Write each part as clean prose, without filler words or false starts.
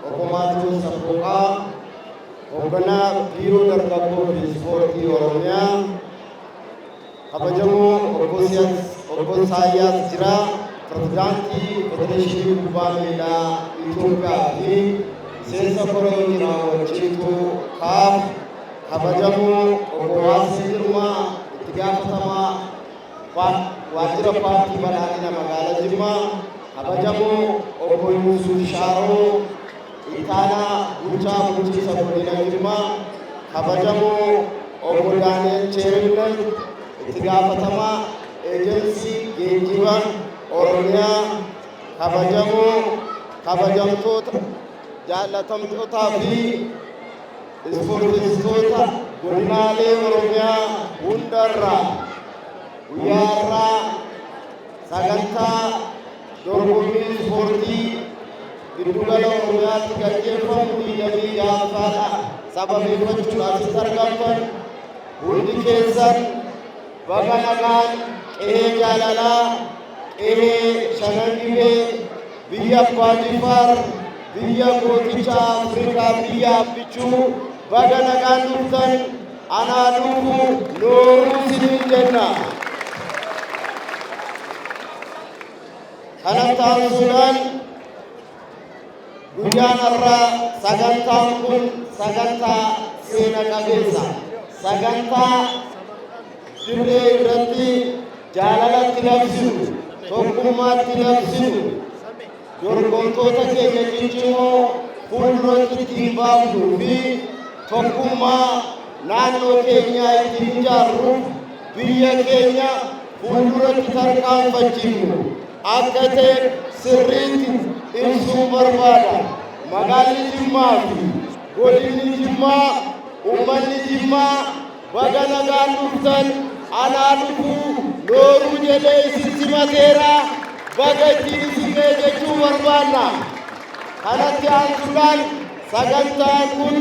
Obbo Maatiyoos Sabbooqaa, Hoogganaa Biiroo Dargaggoo fi Ispoortii Oromiyaa, Kabajamoo Obbo Isaayyaas Jiraa, Pirezidaantii Federeeshinii Kubbaa Miilaa Itoophiyaa fi miseensa koree hojii raawwachiiftuu kaaf, Kabajamoo Obbo Waasee Girmaa, Itti Gaafatamaa Waajjira Paartii Badhaadhina Magaalaa Jimmaa, Kabajamoo Obbo Yuusuuf Shaaroo, Ittaanaa Bulchaa Bulchiinsa Godina Jimmaa, Kabajamoo Obbo Daani'el Cheerinnet, Itti Gaafatamaa Eejensii Geejjiba Oromiyaa, Kabajamoo, kabajamtoota, jaallatamtootaa fi ispoorteessitoota godinaalee Oromiyaa hundarraa guyyaa har'aa sagantaa dorgommii ispoortii giddugala Oromiyaatti gaggeeffamu 26ffaadha sababeeffachuun asitti argamtan hundi keessan baga nagaan qe'ee jaalalaa, qe'ee Shanan Gibee, biyya Abbaa Jifaar, biyya gooticha Afrikaa, biyya Abbichuu baga nagaan dhuftan, anaa dhufu, nooruu isiniin jenna. Kanatti aansuudhaan guyyaan har'aa sagantaan kun sagantaa seena qabeessa, sagantaa dirree irratti jaalalatti labsinu, tokkummaatti labsinu, dorgomtoota keenya ciccimoo fuulduratti ittiin baafnuu fi tokkummaa naannoo keenyaa ittiin ijaarruuf biyya keenya fuulduratti tarkaanfachiifnu akka ta'e sirriitti ibsuun barbaada. Magaalli Jimmaa fi godinni Jimmaa, uummanni Jimmaa baga nagaan dhuftan, anaa dhufuu, nooruu jedhee isin simateera, baga ittiin isin ga'e jechuu barbaanna. Kanatti aansuudhaan sagantaan kun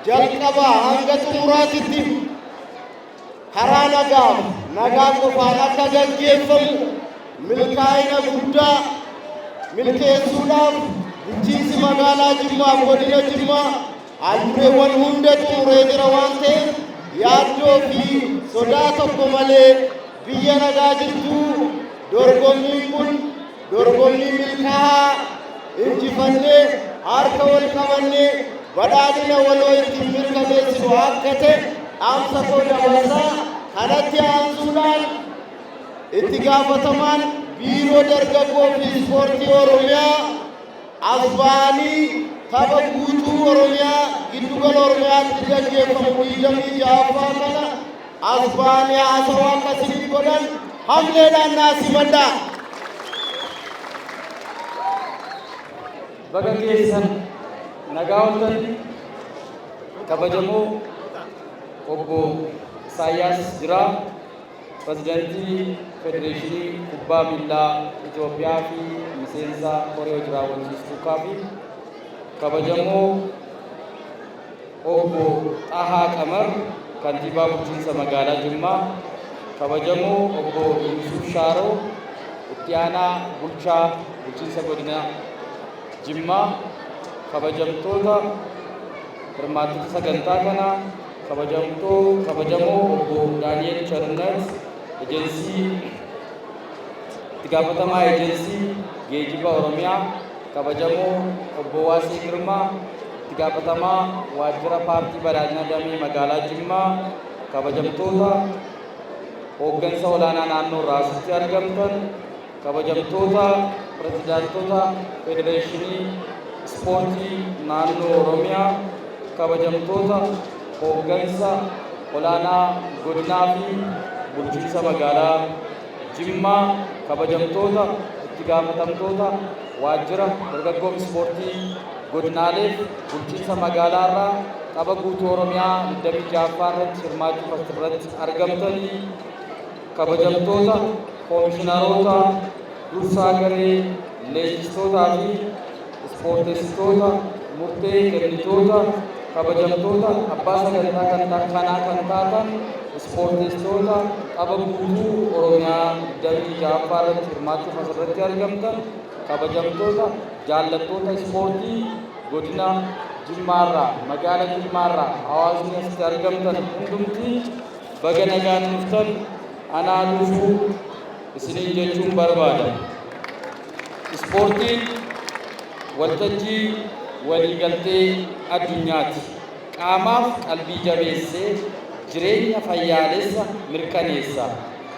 jalqabaa hanga xumuraatitti karaa nagaaf nagaa qofaan akka gaggeeffamu milkaa'ina guddaa milkeessuudhaaf bulchiinsi magaalaa Jimmaa godina Jimmaa haaldureewwan hunda xumuree jira waan ta'eef yaaddoo fi sodaa tokko malee biyya nagaa jirtu dorgommiin kun dorgommii milkaa'aa injifannee harka wal qabannee badhaadhina waloo ittiin mirkaneessinu akka ta'e dhaamsa koo dabarsaa. Kanatti aansuudhaan itti gaafatamaan Biiroo Dargaggoo fi Ispoortii Oromiyaa as ba'anii tapha guutuu Oromiyaa giddugala Oromiyaatti gaggeeffamu 26ffaa kana as ba'anii haasawaa akkasii godhan hamleedhaan naa simadhaa. Baga geessan, nagaa ooltanii. Kabajamoo Obbo Isaayyaas Jiraa, Pirezidaantii Federeeshinii Kubbaa Miillaa Itoophiyaa fi miseensa koree hojii raawwachiistuu KAFI, kabajamoo Obbo Xahaa Qamar, Kantiibaa Bulchiinsa Magaalaa Jimmaa, kabajamoo Obbo Yuusuf Shaaroo, Itti Aanaa Bulchaa Bulchiinsa Godina Jimmaa, kabajamtoota hirmaattota sagantaa kanaa, kabajamtoo kabajamoo Obbo Daani'el Charnet, Ejensii Itti Gaafatamaa Ejensii Geejiba Oromiyaa, kabajamoo Obbo Waasee Girmaa, Itti Gaafatamaa Waajjira Paartii Badhaadhina Damee Magaalaa Jimmaa, kabajamtoota hooggansa olaanaa naannoo irraa asitti argamtan, kabajamtoota pirezidaantota Federeeshinii Ispoortii Naannoo Oromiyaa, kabajamtoota hooggansa olaanaa godinaa fi bulchiinsa magaalaa Jimmaa, kabajamtoota itti gaafatamtoota waajjira dargaggoof ispoortii godinaaleef bulchiinsa magaalaa irraa tapha guutuu Oromiyaa 26ffaa irratti hirmaachuuf asirratti argamtanii, kabajamtoota koomishinaroota, dursaa garee, leenjistootaa fi ispoortessitoota, murtee kennitoota, kabajamtoota abbaa sagantaa kanaa kan taatan ispoortessitoota tapha guutuu Oromiyaa 26ffaa irratti hirmaachuuf asirratti argamtan, kabajamtoota jaallattoota ispoortii. Godina Jimmaarraa, magaala Jimmaarraa hawaasni asitti argamtan hundumti baga nagaan dhuftan, anaa dhufuu isiniin jechuun barbaada. Ispoortiin waltajjii waliigaltee addunyaati. Qaamaaf qalbii jabeessee jireenya fayyaalessa mirkaneessa.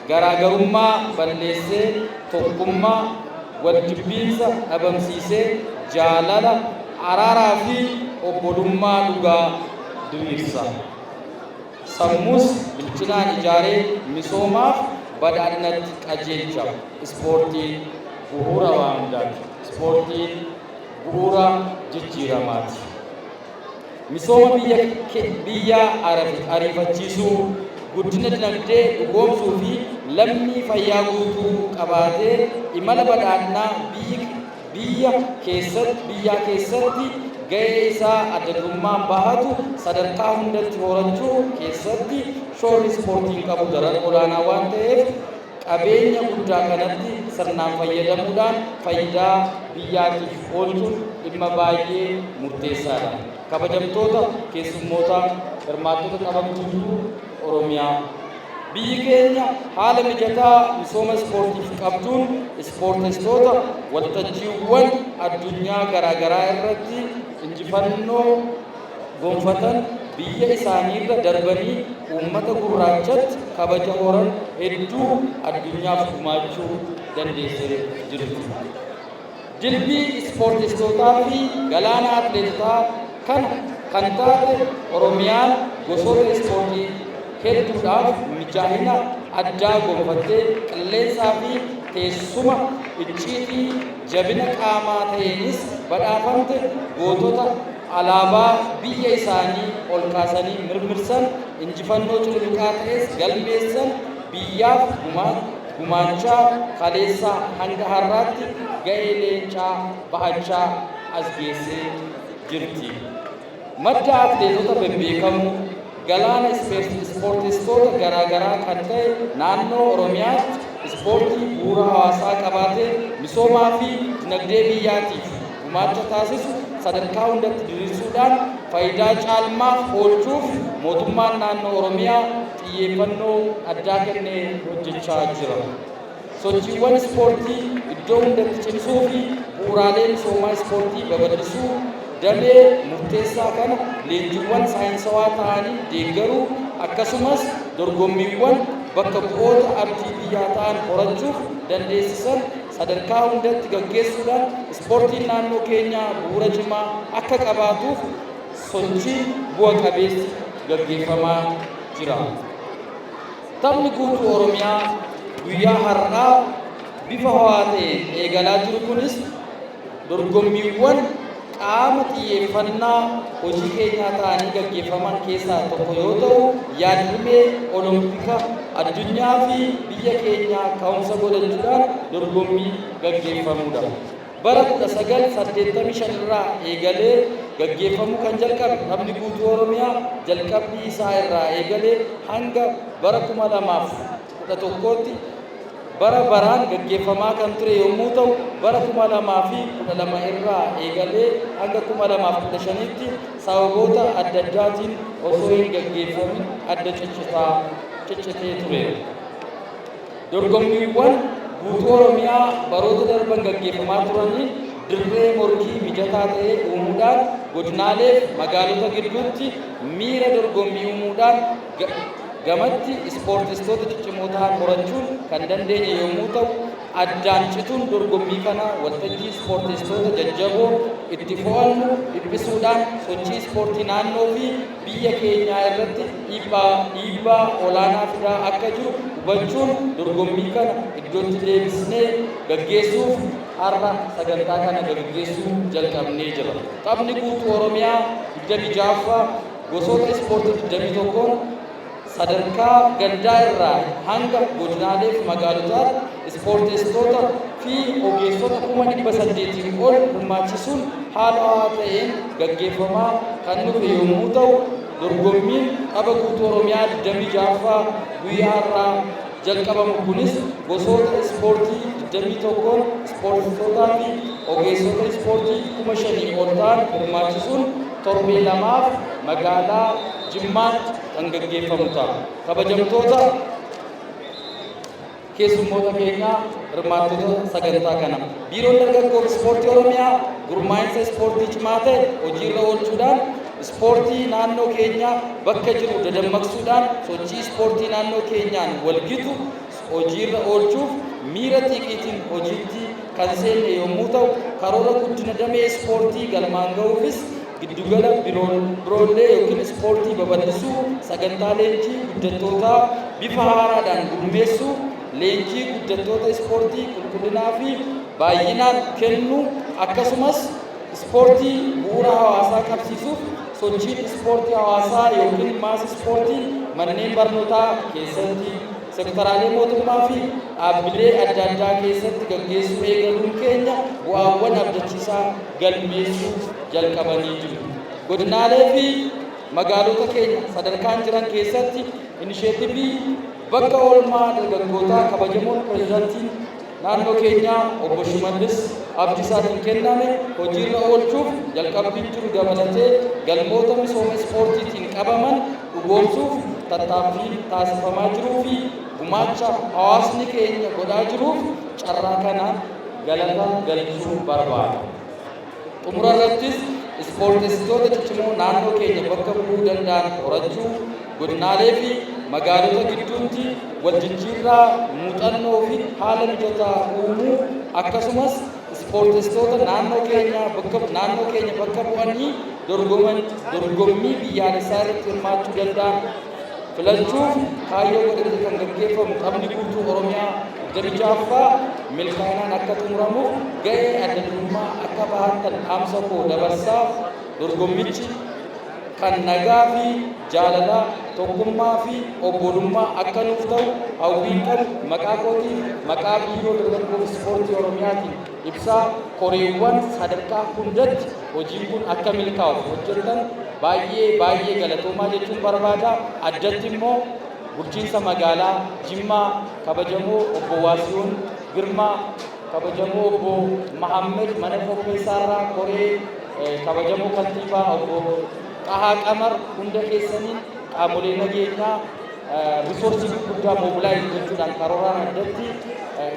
Garaagarummaa balleessee tokkummaa, waljibbiinsa dhabamsiisee jaalala, araaraa fi obbolummaa dhugaa diriirsa. Sammuus bilchinaan ijaaree misoomaaf badhaadhinatti qajeelcha. Ispoortiin bu'uura waan hundaati. Ispoortiin bu'uura jijjiiramaati. Misooma biyyaa ariifachiisuu, guddina dinagdee dhugoomsuu fi lammii fayyaa guutuu qabaatee imala badhaadhinaa biyyaa keessatti ga'ee isaa adda durummaan bahatu sadarkaa hundatti horachuu keessatti shoorri ispoortiin qabu daran olaanaa waan ta'eef, qabeenya guddaa kanatti sirnaan fayyadamuudhaan faayidaa biyyaatiif oolchuun dhimma baay'ee murteessaadha. Kabajamtoota keessummoota, hirmaattota tapha guutuu Oromiyaa. Biyyi keenya haala mijataa misooma ispoortiif qabduun ispoortistoota waltajjiiwwan addunyaa garaagaraa irratti injifannoo gonfatan, biyya isaaniirra darbanii uummata gurraachatti kabaja horan hedduu addunyaaf gumaachuu dandeessee jirti. Dilbii ispoortistootaa fi galaana atleetotaa kana kan taate Oromiyaan gosoota ispoortii hedduudhaaf mijaa'ina addaa gonfattee, qilleensaa fi teessuma icciitii jabina qaamaa ta'eenis badhaafamte, gootota alaabaa biyya isaanii ol kaasanii mirmirsan, injifannoo cululuqaa ta'es galmeessan biyyaaf gumaachaa kaleessaa hanga har'aatti ga'ee leencaa bahachaa as geessee jirti. Madda atleetota bebbeekamoo, galaana ispoortistoota garaagaraa kan ta'e naannoo Oromiyaatti ispoortii bu'uura hawaasaa qabaatee misoomaa fi dinagdee biyyaatiif gumaacha taasisu sadarkaa hundatti diriirsuudhaan faayidaa caalmaaf oolchuuf mootummaan naannoo Oromiyaa xiyyeeffannoo addaa kennee hojjechaa jira. Sochiiwwan ispoortii iddoo hundatti cimsuu fi bu'uuraalee misoomaa ispoortii babal'isuu, damee murteessaa kana leenjiiwwan saayinsawaa ta'anii deeggaruu, akkasumas dorgommiiwwan bakka bu'oota abdii biyyaa ta'an horachuuf dandeessisan sadarkaa hundatti gaggeessuudhaan ispoortiin naannoo keenyaa bu'uura cimaa akka qabaatuuf sochiin bu'a qabeessi gaggeeffamaa jira. Taphni guutuu Oromiyaa guyyaa har'aa bifa ho'aa ta'een eegalaa jiru kunis dorgommiiwwan qaama xiyyeeffannaa hojii keenyaa ta'anii gaggeeffaman keessaa tokko yoo ta'u, yaadrimee Olompika addunyaa fi biyya keenyaa ka'umsa godhachuudhaan dorgommii gaggeeffamudha. Bara 1985 irraa eegalee gaggeeffamuu kan jalqabe taphni guutuu Oromiyaa jalqabbii isaa irraa eegalee hanga bara 2011tti bara baraan gaggeeffamaa kan ture yommuu ta'u, bara 2012 irraa eegalee hanga 2015tti sababoota adda addaatiin osoo hin gaggeeffamin adda ciccitee ture. Dorgommiiwwan guutuu Oromiyaa baroota darban gaggeeffamaa turaniin dirree morkii mijataa ta'e uumuudhaan godinaalee fi magaalota gidduutti miira dorgommii uumuudhaan gamatti ispoortistoota ciccimoo ta'an horachuun kan dandeenye yommuu ta'u, addaan cituun dorgommii kanaa waltajjii ispoortistoota jajjaboo itti fo'annu dhiphisuudhaan sochii ispoortii naannoo fi biyya keenyaa irratti dhiibbaa olaanaa fidaa akka jiru hubachuun dorgommii kana iddootti deebisnee gaggeessuuf har'a sagantaa kana gaggeessuu jalqabnee jira. Taphni guutuu Oromiyaa 26ffaa gosoota ispoortii 21n sadarkaa gandaa irraa hanga godinaalee fi magaalotaatti ispoorteessitoota fi ogeessota 800,000 ol hirmaachisuun haala ho'aa ta'een gaggeeffamaa kan dhufe yommuu ta'u, dorgommiin tapha guutuu Oromiyaa 26ffaa guyyaa har'aa Jalqabamu kunis gosoota ispoortii 21 ispoortistootaa fi ogeessota ispoortii 5,000 ol ta'an hirmaachisuun torbee 2f magaalaa Jimmaatti kan gaggeeffamu ta'a. Kabajamtoota keessummoota keenyaa, hirmaattota sagantaa kana. Biiroon Dargaggoo Ispoortii Oromiyaa gurmaa'insa ispoortii cimaa ta'e hojiirra oolchuudhaan, ispoortii naannoo keenyaa bakka jiru dadammaqsuudhaan, sochii ispoortii naannoo keenyaan walgitu hojiirra oolchuuf miira xiiqiitiin hojiitti kan seenne yommuu ta'u, karoora guddina damee ispoortii galmaan ga'uufis giddugala biroollee yookiin ispoortii babal'isuu, sagantaa leenjii guddattootaa bifa haaraadhaan gurmeessuu, leenjii guddattoota ispoortii qulqullinaa fi baay'inaan kennuu, akkasumas ispoortii bu'uura hawaasaa qabsiisuuf sochiin ispoortii hawaasaa yookiin mass ispoortii manneen barnootaa keessatti, sektaraalee mootummaa fi dhaabbilee adda addaa keessatti gaggeessuu eegaluun keenya bu'aawwan abdachiisaa galmeessuu jalqabanii jiru. Godinaalee fi magaalota keenya sadarkaan jiran keessatti inisheetivii bakka oolmaa dargaggootaa kabajamoon pirezidaantiin naannoo keenyaa obbo Shimallis Abdiisaatiin kenname hojiirra oolchuuf jalqabbiin jiru dabalatee, galmoota misooma ispoortiitiin qabaman dhugoomsuuf tattaaffii taasifamaa jiruu fi gumaacha hawaasni keenya godhaa jiruuf carraa kanaan galata galchuu barbaada. Xumura irrattis, ispoortessitoota ciccimoo naannoo keenya bakka bu'uu danda'an horachuu, godinaalee fi magaalota gidduutti wal jijjiirraa muuxannoo fi haala mijataa uumuu, akkasumas ispoortessitoota naannoo keenya bakka bu'anii dorgoman, dorgommii biyyaalessaa irratti hirmaachuu danda'an filachuuf kaayyoo godhatee kan gaggeeffamu taphni guutuu Oromiyaa 26ffaa milkaa'inaan akka xumuramuuf ga'ee adda durummaa akka bahattan dhaamsa koo dabarsaa, dorgommichi kan nagaa fi jaalalaa, tokkummaa fi obbolummaa akka nuuf ta'u hawwiin qabu maqaa kootiin, maqaa Biiroo Dargaggoo Ispoortii Oromiyaatiin ibsaa, koreewwan sadarkaa hundatti hojiin kun akka milkaa'uuf hojjettan baay'ee baay'ee galatoomaa jechuun barbaada. Addatti immoo bulchiinsa magaalaa Jimmaa, kabajamoo obbo Waasiyoon Girmaa, kabajamoo obbo Mahammed mana qopheessaarraa, koree kabajamoo kantiibaa obbo Xahaa Qamar, hunda keessaniin, qaamolee nageenyaa resource gurguddaa mobilize gochuudhaan karooraan addatti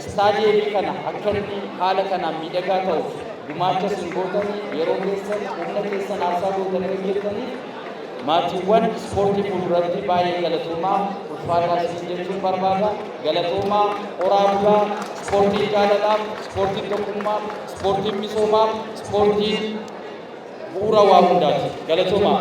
istaadiyeemii kana akka inni haala kanaan miidhagaa ta'uuf gumaacha isin gootanii, yeroo keessan, humna keessan aarsaa gootanii hojjettanii, maatiiwwan ispoortii fuulduratti baay'ee galatoomaa, ulfaataa isin jechuun barbaada. Galatoomaa, horaa bulaa. Ispoortiin jaalalaaf, ispoortiin tokkummaaf, ispoortiin misoomaaf, ispoortiin bu'uura waa hundaati. Galatoomaa.